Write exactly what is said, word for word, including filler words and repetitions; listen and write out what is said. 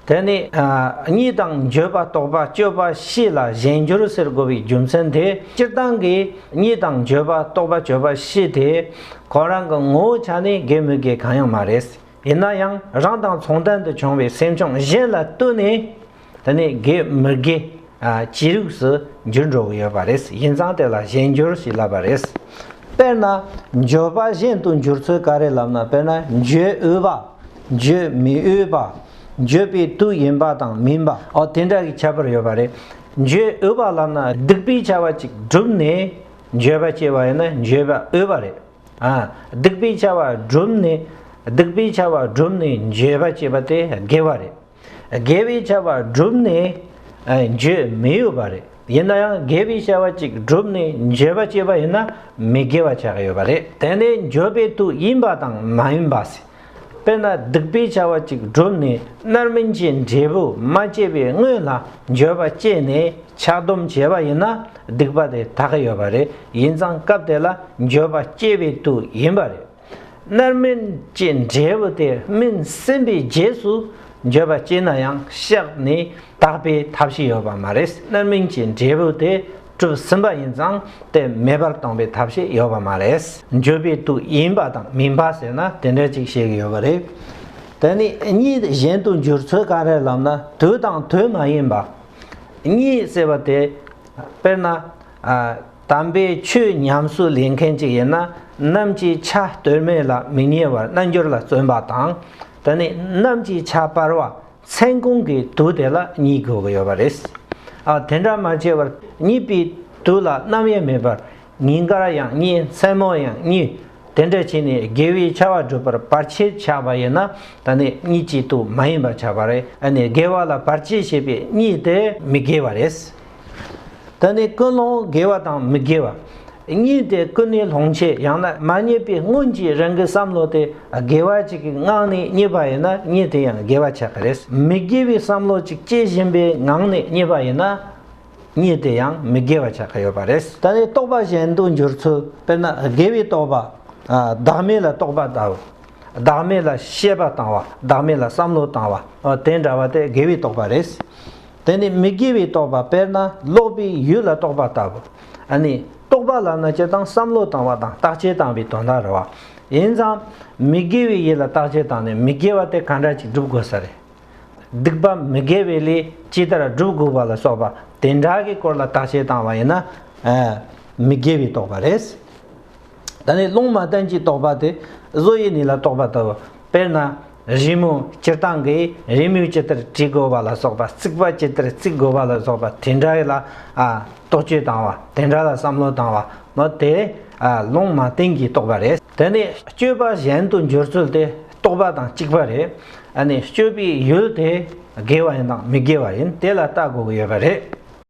དེ་ནས་ཨ་གཉིས་དང་བརྗོད་པ་རྟོག་པ་དཔྱོད་པ་བཞི་ལ་གཞན་འགྱུར་ཟེར་དགོས་པའི་རྒྱུ་མཚན་དེ། སྤྱིར་བཏང་གི་གཉིས་དང་བརྗོད་པ་རྟོག་པ་དཔྱོད་པ་བཞི་དེ་ཁོ་རང་གི་ངོ་བོའི་ཆ་ནས་དགེ་མི་དགེ་གང་ཡང་མ་རེད། ཡིན་ན་ཡང་རང་དང་མཚུངས་ལྡན་དུ་བྱུང་བའི་སེམས་བྱུང་གཞན་ལ་ལྟོས་ནས། དེ་ནས་དགེ་མི་དགེ་ཨ་ཅི་རིགས་སུ་འགྱུར་འགྲོ་གི་ཡོད་པ་རེད། ཡིན་ཙང་དེ་ལ་གཞན་འགྱུར་ཞེས་ལབ་པ་རེད། དཔེར་ན། བརྗོད་པ་གཞན་དུ་འགྱུར་ཚུལ་ག་རེ་ལབ་ན། དཔེར་ན། བརྗོད་འོས་པ། བརྗོད་མི་འོས་པ། བརྗོད་པའི་དུས་ཡིན་པ་དང་མིན་པ། ཨོ་དེ་འདྲ་གི་ཁྱད་པར་ཡོད་པ་རེད། བརྗོད་འོས་པ་ལབ་ན་སྡིག་པའི་བྱ་བ་ཅིག་བསྒྲུབས་ནས་བརྗོད་པ་སྐྱེས་པ་ཡིན་ན་བརྗོད་པ་འོས་པ་རེད། ཨ། སྡིག་པའི་བྱ་བ་བསྒྲུབས་ནས། སྡིག་པའི་བྱ་བ་བསྒྲུབས་ནས་བརྗོད་པ་སྐྱེས་པ་དེ་དགེ་བ་རེད། དགེ་བའི་བྱ་བ་བསྒྲུབས་ནས་ཨ་བརྗོད་མི་འོས་པ་རེད། ཡིན་ན་ཡང་དགེ་བའི་བྱ་བ་ཅིག་བསྒྲུབས་ནས་བརྗོད་པ་སྐྱེས་པ་ཡིན་ན་མི་དགེ་བ་ཆགས་ཀྱི་ཡོད་པ་རེད། དེ་ནས་བརྗོད་པའི་དུས་ཡིན་པ་དང་མ་ཡིན་པ་ཟེར། དཔེར་ན་སྡིག་པའི་བྱ་བ་ཅིག་བསྒྲུབས་ནས་རྣམ་སྨིན་གྱི་འབྲས་བུ་མ་སྐྱེས་པའི་སྔོན་ལ་བརྗོད་པ་སྐྱེས་ནས་ཆགས་སྡོམ་བྱས་པ་ཡིན་ན་སྡིག་པ་དེ་དག་གི་ཡོད་པ་རེད། ཡིན་ཙང་སྐབས་དེ་ལ་བརྗོད་པ་སྐྱེས་པའི་དུས་ཡིན་པ་རེད། རྣམ་སྨིན་གྱི་འབྲས་བུ་དེ་སྨིན་ཟིན་པའི་རྗེས་སུ་བརྗོད་པ་སྐྱེས་ན་ཡང་བཤགས་ནས་དག་པའི་ཐབས་ཤེས་ཡོད་པ་མ་རེད། རྣམ་སྨིན་གྱི་འབྲས་བུ་དེ་གྲུབ་ཟིན་པ་ཡིན་ཙང་དེ་མེད་པར་གཏོང་བའི་ཐབས་ཤེས་ཡོད་པ་མ་རེད། བརྗོད་པའི་དུས་ཡིན་པ་དང་མིན་པ་ཟེར་ན་དེ་འདྲ་ཅིག་བཤད་ཀྱི་ཡོད་པ་རེད། དེ་ནི་གཉིས་གཞན་དུ་འགྱུར་ཚུལ་ག་རེ་ལབ་ན། དུས་དང་དུས་མ་ཡིན་པ། གཉིས་ཟེར་བ་དེ། དཔེར་ན། ཨ། དམ་པའི་ཆོས་ཉམས་སུ་ལེན་མཁན་ཅིག་ཡིན་ན་ནམ་གྱི་ཆ་སྟོད་སྨད་ལ་མི་ཉལ་བར་རྣལ་འབྱོར་ལ་བརྩོན་པ་དང་། དེ་ནས་ནམ་གྱི་ཆ་བར་བ་མཚན་གུང་གི་དུས་དེ་ལ་གཉིད་དགོས་ཀྱི་ཡོད་པ་རེད། ཨ། དེ་འདྲ་མ་བྱས་པར་གཉིད་པའི་དུས་ལ་ནམ་ཡང་མེད་པར་ཉིན་དཀར་ཡང་གཉིད། མཚན་མོ་ཡང་གཉིད། དེ་འདྲ་བྱས་ནས་དགེ་བའི་བྱ་བ་སྒྲུབ་པར་བར་ཆད་ཆགས་པ་ཡིན་ན་ད་ནི་གཉིད་ཀྱི་དུས་མ་ཡིན་པ་ཆགས་པ་རེད། ཨ་ནི་དགེ་བ་ལ་བར་ཆད་བྱེད་པའི་གཉིད་དེ་མི་དགེ་བ་རེད། ད་ནི་ཀུན་སློང་དགེ་བ་དང་མི་དགེ་བ། གཉིད་དེ་ཀུན་ནས་སློང་བྱེད་ཡང་ན་མ་རྙེད་པའི་སྔོན་གྱི་རང་གི་བསམ་བློ་དེ་དགེ་བ་ཅིག་གི་ངང་ནས་རྙེད་པ་ཡིན་ན་གཉིད་དེ་ཡང་དགེ་བ་ཆགས་ཀྱི་རེད། མི་དགེ་བའི་བསམ་བློ་ཅིག་སྐྱེ་བཞིན་པའི་ངང་ནས་རྙེད་པ་ཡིན་ན། གཉིད་དེ་ཡང་མི་དགེ་བ་ཆགས་ཀྱི་ཡོད་པ་རེད། ད་ནི་རྟོག་པ་གཞན་དུ་འགྱུར་ཚུལ། དཔེར་ན་དགེ་བའི་རྟོག་པ། ཨ། བདག་མེད་ལ་རྟོག་པ་ལྟ་བུ། བདག་མེད་ལ་དཔྱད་པ་བཏང་བ། བདག་མེད་ལ་བསམ་བློ་བཏང་བ། ཨ། དེ་འདྲ་བ་དེ་དགེ་བའི་རྟོག་པ་རེད། དེ་ནི་མི་དགེ་བའི་རྟོག་པ། དཔེར་ན་ལོག་པའི་ཡུལ་ལ་རྟོག་པ་ལྟ་བུ། ཨ་ནི་རྟོག་པ་ལབ་ན་སྤྱིར་བཏང་བསམ་བློ་བཏང་བ་དང་བརྟག་དཔྱད་བཏང་བའི་དོན་དག་རེད་བ། ཡིན་ཙང་མི་དགེ་བའི་ཡུལ་ལ་བརྟག་དཔྱད་བཏང་ནས་མི་དགེ་བ་དེ་ག་འདྲ་ཅིག་སྒྲུབ་དགོས་ས་རེད། སྡིག་པ་མི་དགེ་བའི་ལས་ཇི་ལྟར་སྒྲུབ་དགོས་པ་ལ་སོགས་པ་དེ་འདྲ་གི་སྐོར་ལ་བརྟག་དཔྱད་བཏང་བ་ཡིན་ན། ཨ། མི་དགེ་བའི་རྟོག་པ་རེད། ད་ནི་ལུང་མ་བསྟན་གྱི་རྟོག་པ་དེ་བཟོ་ཡི་ནི་ལ་རྟོག་པ་ལྟ་བུ། དཔེར་ན་རི་མོ་སྤྱིར་བཏང་གི་རི་མོ་ཇི་ལྟར་བྲི་དགོས་པ་ལ་སོགས་པ། རྩིག་པ་ཇི་ལྟར་རྩིག་དགོས་པ་ལ་སོགས་པ་དེ་འདྲ་ཡི་ལ། ཨ། རྟོག་དཔྱོད་བཏང་བ། དེ་འདྲ་ལ་བསམ་བློ་བཏང་བ་མོ་དེ། ཨ། ལུང་མ་བསྟན་གྱི་རྟོག་པ་རེད། དེ་ནི་སྤྱོད་པ་གཞན་དུ་འགྱུར་ཚུལ་དེ་རྟོག་པ་དང་གཅིག་པ་རེད། ཨ་ནི་སྤྱོད་པའི་ཡུལ་དེ་དགེ་བ་ཡིན་དང་མི་དགེ་བ་ཡིན་དེ་ལ་ལྟ་དགོས་ཀྱི་ཡོད་པ་རེད།